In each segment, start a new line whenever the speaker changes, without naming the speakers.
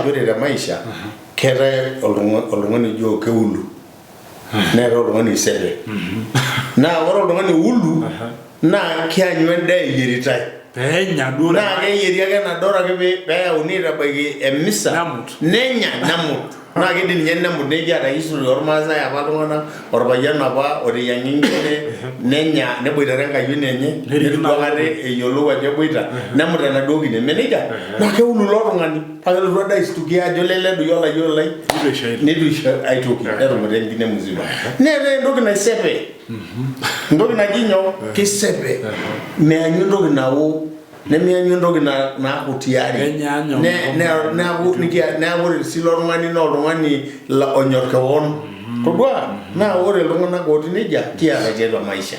ajo ore te maisha keetae oltung'ani ojo keulu neetae oltung'ani oisepe. Naa ore oltung'ani oulu naa keanyu endaa eyieritae.
Peenya duo.
Naa keyieri ake enadaa ore ake peeyauni aitabaiki emisa
Nemut.
Nenya nemut. Naa kidim ninye nemut nekiata history ormaasai apa iltung'anak orpayian apa oteyiang'a enkine nenya neboitare enkayioni enye
Nerikino
neitu aikata eyiolou ajo eboita nemut enaduo kine eme nejia? Naa keulu ilo tung'ani paa kelotu ade aistukia ajo lele doi olayioni lai
Neitu aisho aitoki.
neitu aisho aitoki netumuta enkine mzima. Neetae entoki naisepe entoki naji nyoo kisepe meanyu entoki nao nemianyu entoki naaku tiari
Kenyaanya
neaku neaku ore sii ilo tung'ani naa oltung'ani onyor kewon todua naa ore iltung'anak otii nejia kiata tiatua maisha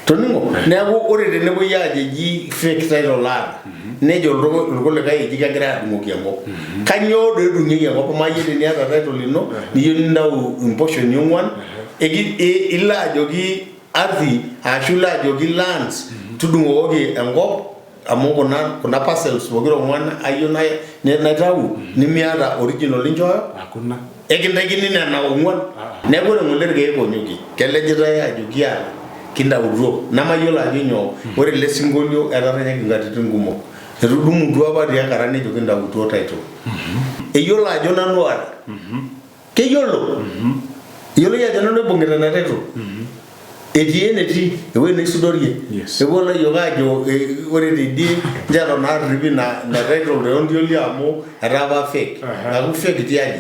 toning'o. Neeku ore tenepuoi aajo eji fake title aata nejo irkulikae eji kegirai adung'oki enkop, kanyoo doi edung'ieki enkop? Amaa iyie teniata title ino niyieu nintau imposhoni ong'uan, ilo ajoki ardhi ashu ilo ajoki lands tudung'okoki enkop amu kuna parcels pokira ong'uan ayieu naitau nimiata original ninchooyo?
Hakuna.
Ekintaikini nena ong'uan. Neeku ore ng'ole irkeek onyokie kelejitae ajo kiata kintautuo nemayiolo ajo nyoo. Ore ele sinkolio etaranyaki nkatitin kumok, etudumutua apa tiakata nejo kintautuo title, eyiolo ajo nanu oota, keyiolo eyioloi ajo nanu oibung'ita ina title etii enetii ewueji naisudorie. Epuo ilayiok aajo ore teidie nchoo eton aarrip ina title toontioli amu etaa apa fake. Neeku fake tiaji.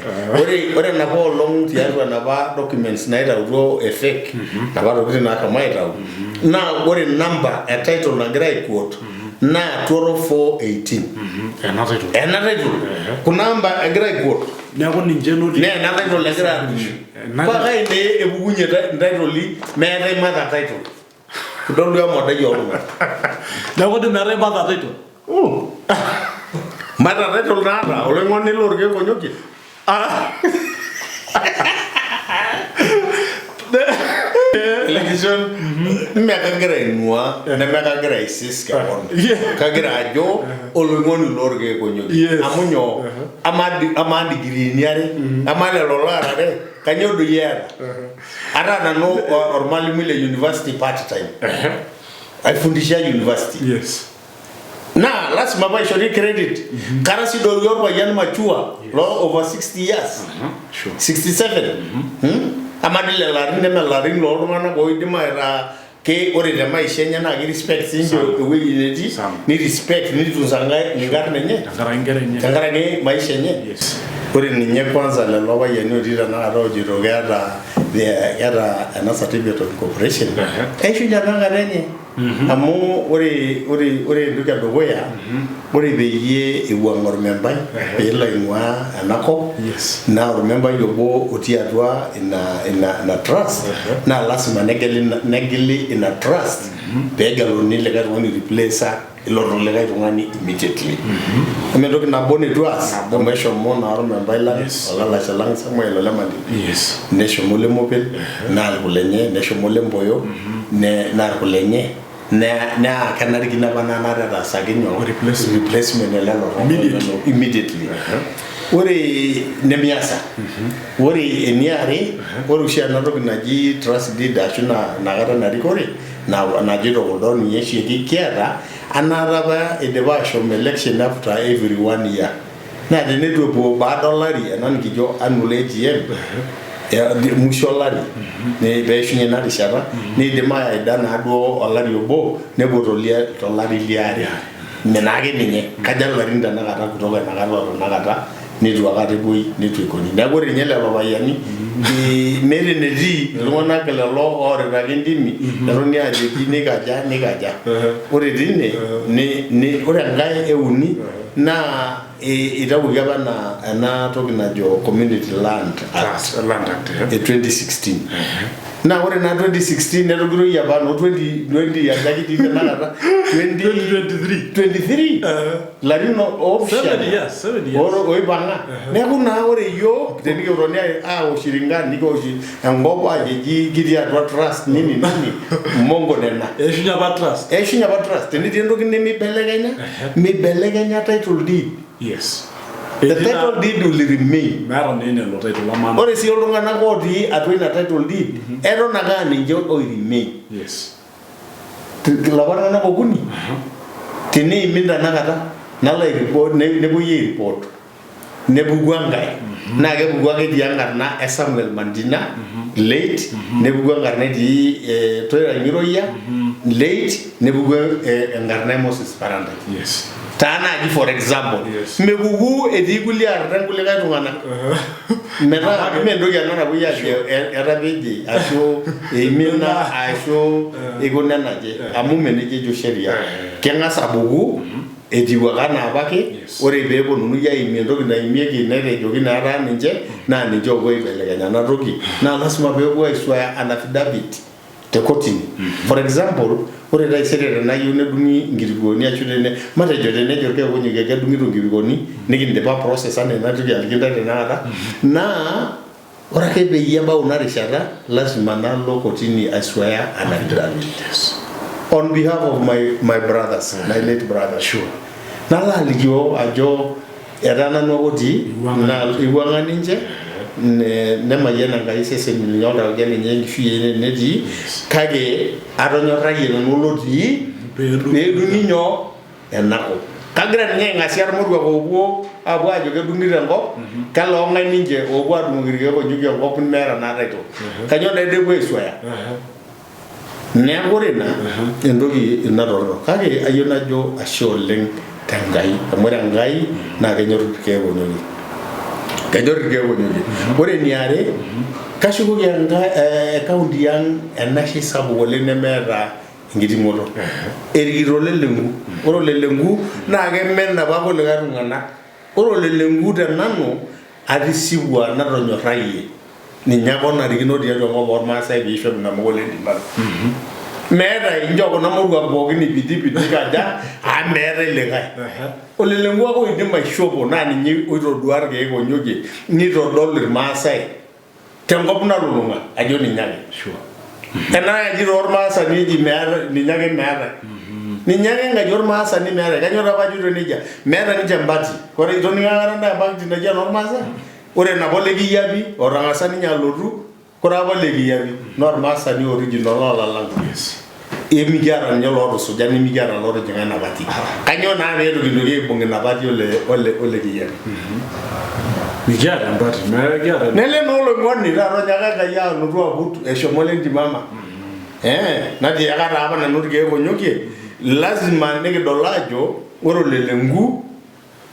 Ore enapa olong tiatua enapa documents naitautuo e fake, napa tokitin naashomo aitau, naa ore namba e title nagira ai quote naa 12418.
Ena title.
Ena title. Kuna amba egira ai quote.
Neeku ninche lotii.
Naa ena title egira adumu. Paa kai nee epukunye intaitoli meetae mother title? Kidol duo emodai ooltung'anak.
Neeku dii meetae mother title.
Mother title naata oloing'oni lorkeek onyokie. Elekishon mme kagira aing'ua neme kagira aisis kewon. Kagira ajo oloing'oni lorkeek onyokie. Amu nyoo? Amaa ndigiriini are? Amaa lelo loota are? Kanyoo doi eeta? Ataa nanu ormalimui le university part time. Aifundisha university. Naa lasima paishori credit. Kara sii doi orpayian mature loo over 60 years. 67. Amaa dii lelo arin neme larin looltung'anak oidim aitaa ke ore te maisha enye naa ki respect siinche ewueji netii ni respect nitunza inkarn enye
Tenkaraki inkera enye.
Tenkaraki maisha enye. Ore ninye kwanza lelo payiani otii tenakata oojito keeta keeta ena certificate of incorporation, eishunye apa enkata enye amu ore entoki edukuya, ore peyie eiwuang'a ormembai peelo aing'uaa ena kop naa ormembai obo otii atua ina trust naa lasima negili ina trust peegeluni likae tung'ani oireplace ilo likae tung'ani immediately. Eme entoki nabo neitu aas amu eshomo naa ormembai lang olalashe lang Samuel Ole Mantiti, neshomo ole Mopel naa irkulenye, neshomo ole Mpoyo naa irkulenye, naa kenarikino apa naa netaasaki nyoo?
Replacement.
Replacement elelo
Immediately.
Immediately. Ore nemiasa. Ore eniare, ore oshi ena toki naji trust deed ashu inakata ina rikore najito kuldo ninye oshi kiata anaata apa idipa ashom election after every one year. Naa teneitu epuo baada olari ena nikijo annual AGM musho olari peishunye ina rishata neidim aida naaduo olari obo nepuo tolari liare. Ina ake ninye kaja ilarin tenakata kutoka inakata o tenakata neitu aikata epuoi neitu eikoni. Neeku ore ninye lelo payiani meeta enetii iltung'anak lelo oorita ake indimi netoni aajo eji neikaja neikaja. Ore tine ore enkae euni naa itawuoki apa ena toki najo Community Land Act
Land Act,
e 2016. Naa ore naa 2016 netogiroyie apa no 2020 aja kitii tenakata?
2023.
23, ilarin oopishana.
7 years, 7 years.
Oipang'a. Neeku naa ore iyiook tenikitoni aosh iringan nikiwosh enkop aajo eji kitii atua trust nini nini, mongo nena.
Eishunye apa trust.
Eishunye apa trust. Tenetii entoki nemibelekenya, mibelekenya title deed. The
Etii
title deed will remain.
Meeta naa ine ilo title lamaana.
Ore sii iltung'anak otii atua ina title deed eton ake aa ninche oi remain. Lapa tung'anak okuni teneimin tenakata nalo ai report nepuoi ai report nepuku enkae naa kepuku ake etii enkarna e Samuel Mandina late, nepuku enkarna etii Toira Ng'iroyia late, nepuku enkarna e Moses Parandai. Taa naaji for example, mepuku etii kulie artan kulikae tung'anak metaa mee entoki ena napuoi aajo etapeje ashu eimina ashu ikuna enaje, amu mee nejia ejo sheria. Keng'as apuku etiu ake anaa apake. Ore peeponunui aimie entoki naimieki netejoki naa etaa ninche naa ninche oopuo aibelekeny ena toki, naa lasima peepuo aisuaya an affidavit te kotini. For example, ore taisere tenayieu nedung'i inkirikuoni ashu tene matejo tenejo irkeek onyokie kedung'ito inkirikuoni nikindipa process anaa enatoki aliki intae tenakata, naa ore ake peyie ebau ina rishata lazima nalo kotini aisuaya an affidavit on behalf of my brothers, my late brothers. Nalo alikio ajo etaa nanu ake otii
Iwuang'a.
Na iwuang'a ninche nemayian Enkai iseseni linyi oltauja lenye enkishui enye netii, kake atonyorrayie nanu olotii peedung'i nyoo enakop. Kagira ninye aing'asia irmoruak oopuo apuo ajo kedung'ito enkop, keloong'ae ninche oopuo adung'oki irkeek onyokie enkop meeta naa title. Kanyoo naa epuo aisuaya? Neeku ore ina entoki ina torrono, kake ayieu najo ashe oleng tenkai amu ore Enkai naa kenyor irkeek onyokie, kenyor irkeek onyokie. Ore eniare, kashukoki Enkai county ang enashe sapuk oleng nemeeta enkiting'oto. Erikito Ole Lenku, ore Ole Lenku naa kemen apa kulikae tung'anak. Ore Ole Lenku te nanu atisipua natonyorrayie ninye ake onarikino tiatua enkop ormaasai piishop ina muka olentimal. Meetae inchoo kuna moruak pookin ipidipidi kaja amu meetae likae. Ole Lenku ake oidim aishopo naa ninye oitodua irkeek onyokie nitodol irmaasai tenkop nalulung'a ajo ninye ake. Enaa eji tormaasani eji meetae ninye ake meetae. Ninye ake enkaji ormaasani meetae. Kainyoo taa paajito nejia? Meeta ninche empati. Ore itoning'o aikata ntae empati naji enormaasai? Ore nabo Olekiyiapi otang'asa ninye alotu, ore apa Olekiyiapi naa ormaasani original loolalang'a. Emikiata ninye lootusuja nimikiata lootijing'a ina pati. Kainyoo naa pee eitu kintoki aibung ina pati Olekiyiapi?
Mikiata empati, mekiata.
Nele naa oloing'oni taata onyaka Enkai alotu aput eshomo Lentimama. Natiaka taa apa nanu irkeek onyokie, lazima nikidol aajo ore Ole Lenku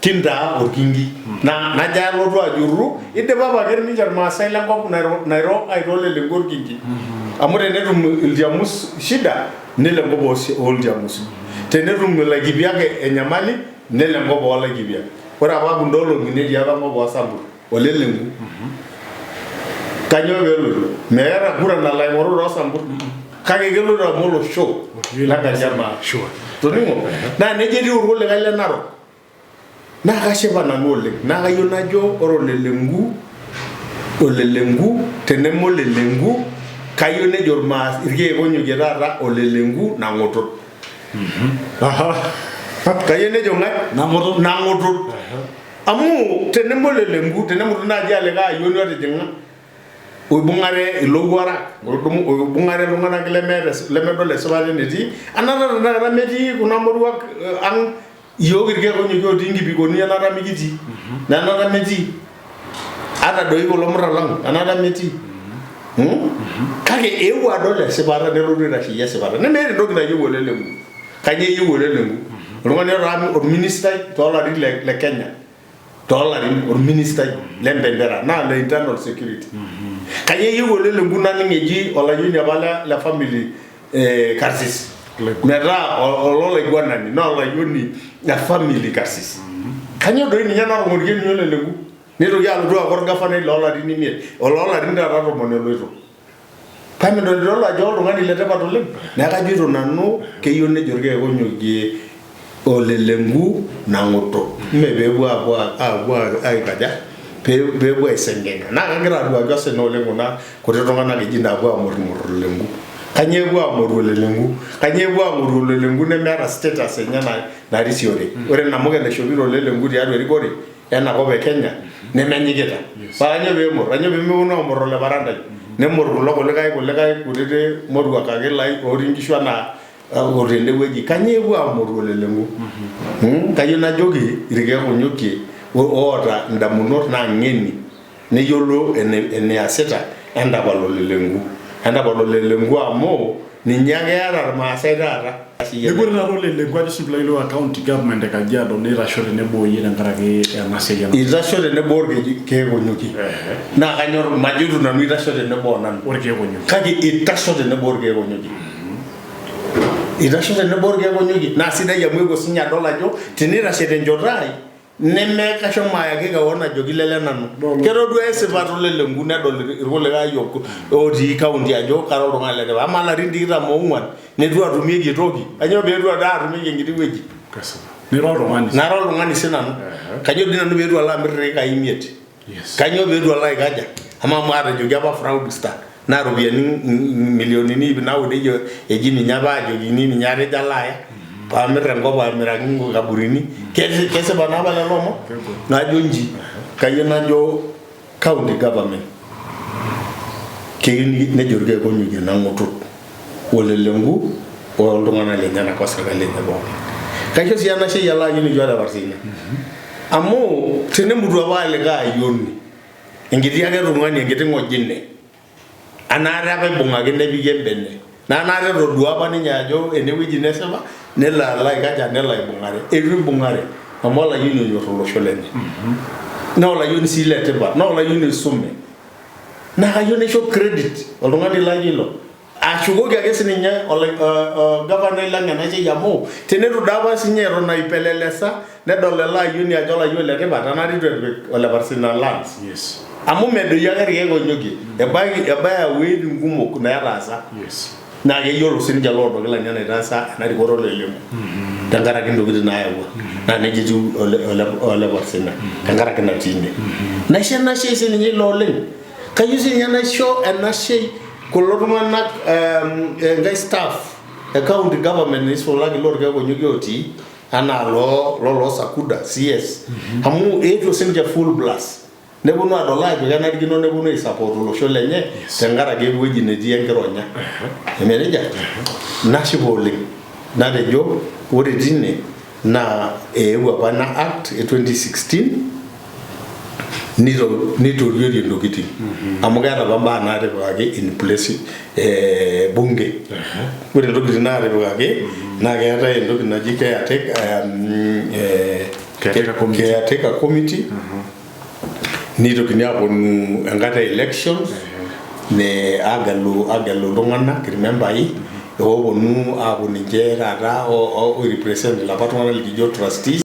kintaa orkingi. Naa najo alotu ajurru, idipa apake ninche irmaasai lenkop nairo, nairo aitaa Ole Lenku orkingi. Amu tenetum iltiamus shida, nelo enkop ooltiamus. Tenetum Laikipiak enyamali, nelo enkop oolaikipiak. Ore apa kunda olong'i netii apa enkop oosambur Ole Lenku. Kanyoo peeloito? Meeta kura nalo aing'oru toosambur, kake keloito amu olosho lenkaji e maa. Toning'o? Naa nejia etiu irkulikae le Narok. Naa kashipa nanu oleng. Naa kayieu najo ore Ole Lenku, Ole Lenku teneme Ole Lenku, kayieu nejo irkeek onyokie taata Ole Lenku nang'otot. Kayieu nejo ng'ae?
Nang'otot.
Nang'otot. Amu teneme Ole Lenku, tenemutu naaji aa likae ayioni otijing'a oibung'are ilowuarak, oibung'are iltung'anak lemeeta lemedol esipata enetii, anata tenakata metii kuna moruak ang' iyiook irkeek onyokie otii nkipikoni enata mikitii, naa enata metii. Ata doi kulo murran lang enata metii. Kake eewuo adol esipata nelotu aitasheyie esipata. Nemeeta entoki nayieu Ole Lenku. Kainyoo eyieu Ole Lenku? Oltung'ani otaa orministai toolarin le Kenya. Toolarin orministai le mpendera naa le internal security. Kainyoo eyieu Ole Lenku naning eji olayioni apa le family karsis. Metaa ololaiguanani naa olayioni le family karsis. Kainyoo doi ninye natong'orikie ninye Ole Lenku? Neitoki alotu aaku orgavanai loolarin imiet, oloolarin taata tomon eloito. Paa midolidolo ajo oltung'ani le tipat oleng? Neeku kajito nanu keyieu nejo irkeek onyokie Ole Lenku nang'oto. Mme peepuo apuo apuo aikaja peepuo aiseng'enya. Naa kagira aduaki osina oleng kuna kuti tung'anak eji naapuo amorrimor Ole Lenku. Kanyoo epuo amoru Ole Lenku? Kanyoo epuo amoru Ole Lenku nemeeta status enye narisiore? Ore namuke naishopito Ole Lenku tiatua erikore. enakop e Kenya nemenyikita. Paa kanyoo peemor? Kanyoo pemeponu amor ole Parandai? Nemor kulo kulikae kulikae kutiti moruak ake lai otii nkishu anaa otii ende wueji. Kanyoo epuo amoru ole Lenku? Kayieu najoki irkeek onyokie oota indamunot naa ng'eni neyiolo eniasita entapal ole Lenku. Entapal ole Lenku amu ninye ake eeta irmaasai taata.
Neeku ore taata ole Lenku ajo sii piilo ayiolou county government e Kajiado neitasho tenebo oyie tenkaraki ena siai ena.
Eitasho tenebo orkeek onyokie. Naa kanyor majoito nanu eitasho tenebo onanu.
Orkeek onyokie.
Kake eitasho tenebo orkeek onyokie. Eitasho tenebo orkeek onyokie naa sidai amu eewuo sinye adol ajo teneitashe tenchoto ai neme kashomo ayaki kewon ajoki lele nanu. Ketodua esipata ole Lenku nedol irkulikae ayiok otii county ajo kara oltung'ani letipat. Amaa ilarin tikitam oong'uan neitu atumieki etoki, kainyoo peetu ade atumieki enkiti wueji?
Kesipa. Nira oltung'ani.
Nara oltung'ani sinanu. Kainyoo dii nanu peetu alo amir iikai imiet? Kainyoo peetu alo aikaja? Amaa amu aatejoki apa fraudster naa ropiyiani milionini ip naudo ejo eji ninye apa aajokini ninye atejo alo aya paamir enkop amiraki nkaburini. Kesipa naa apa lelo omon? Najo inji, kayieu najo county government keyieu nejo irkeek onyokie nang'utut ole Lenku oltung'anak lenyenak osirkali enye pookin. Kaisho sii enashe ele ayioni oji ole Parsina amu tenemutu apa likae ayioni enkiti ake tung'ani enkiti ng'ojine anaata apa ibung'aki nepiki embene naa anaata etodua apa ninye ajo enewueji nesipa nelo alo aikaja nelo aibung'are eitu ibung'are amu olayioni onyor olosho lenye naa olayioni sii letipat naa olayioni oisume naa kayieu naisho credit oltung'ani laijo ilo ashukoki ake sininye gavanai lang enashei amu teneitu doi apa sinye eton aipelelesa nedol ele ayioni ajo olayioni letipat anaata eitu epik ole Parsina lands
Yes.
amu medoyio ake irkeek onyokie ebaiki ebaya iwuejitin kumok neetaasa
Yes.
naa keyiolo sininche loodo kilani enaitaasa ena rikoto ole Lenku tenkaraki intokitin naayawua naa nejia etiu ole Parsina tenkaraki natii ine naisho enashe sininye ilo oleng kayieu sininye naisho enashe kulo tung'anak enkae staff e county government neisulaki lorkeek onyokie otii anaa loo loo Sakuda CS amu eetuo sininche full blast neponu adol ajo kenarikino neponu ai support olosho lenye tenkaraki ewueji netii enkironya eme nejia nashipa oleng natejo ore tine naa eewuo apa ina act e 2016 nitoriori intokitin amu keeta apa imbaa naatipikaki in place bunge ore intokitin naatipikaki naa keetae entoki naji caretaker
Caretaker committee.
caretaker committee nitokini aponu enkata e elections ne agelu agelu iltung'anak irmembai ooponu aaku ninche taata oi represent ilapa tung'anak likijo trustees.